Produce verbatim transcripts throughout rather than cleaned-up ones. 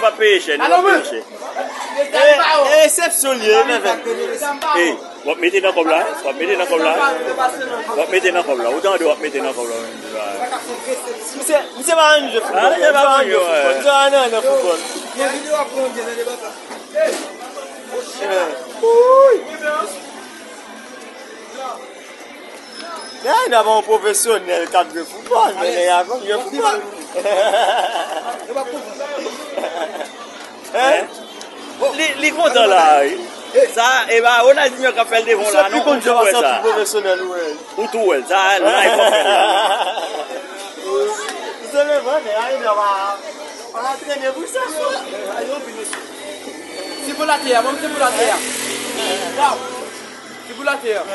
W ap peye chè, nou w ap peye chè. E, e resepsyon l ye, men fè. E, w ap mete nan kòb la, w ap mete nan kòb la. W ap mete nan kòb la. Ou tande w ap mete nan kòb la. Misye, misye pa ann jwe foutbòl. Ah, misye pa ann jwe foutbòl. Misye pa nan, nan foutbòl. Nèg la pa yon pwofesyonèl k ap jwe foutbòl, men nèg la konn jwe foutbòl. Hein? Li, li kontan la, wi. Sa, e pa Ronaldinho k ap fè l devan w la, non? Ou tou wè sa. Ou tou wè l. Sa, la, e fò fè l. Se vre, nèg la, li pa, pa antrene pou sa, non. Se pou latè a, ban m se pou latè a. Waw. Ki pou latè a.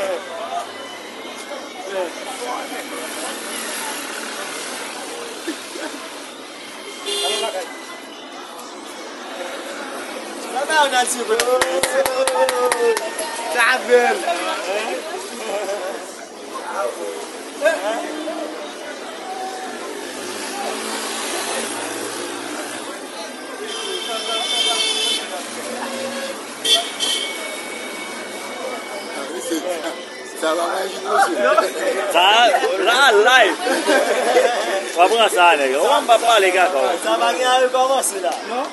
Sa bèl. Sa pa majik, mesye. Sa, la, live. Pa pran sa, nèg. Ou pa pale kaka. Sa pa gen anyen kòmanse la. Non?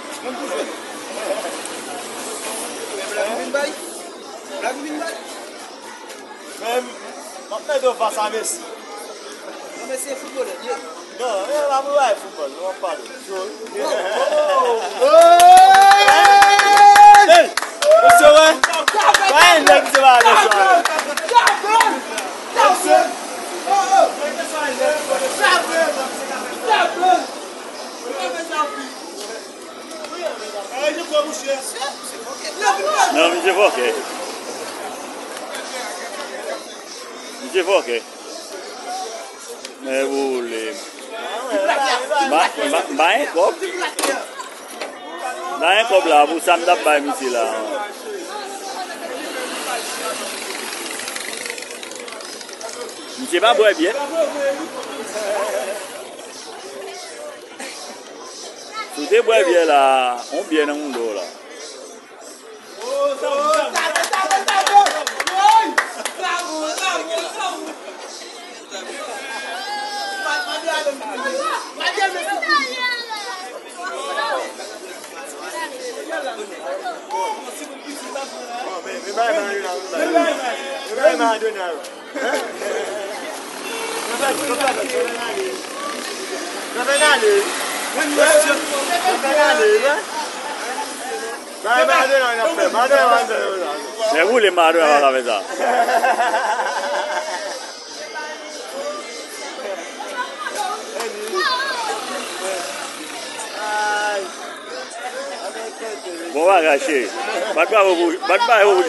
Black ou vin bay? Black ou vin bay? Men, m ap mete w fas a Messi. Non, men se foutbolè l ye. Non, e pa pou bay foutbòl, nou ap pale. Hey! Mesye, wè? Wè, nèg se pa mesye. Non, misye fòkè. Misye fòkè. Men boule. M pa, m pa, m pa gen kòb. M pa gen kòb la pou sa m t ap bay misye la. Misye pa bwè byè. Si w te bwè byè la, on byè nan mouda w la. Men boule, Maradona pa ka fè sa. Bon bagay, cheri. Bat bravo pou, bat bravo pou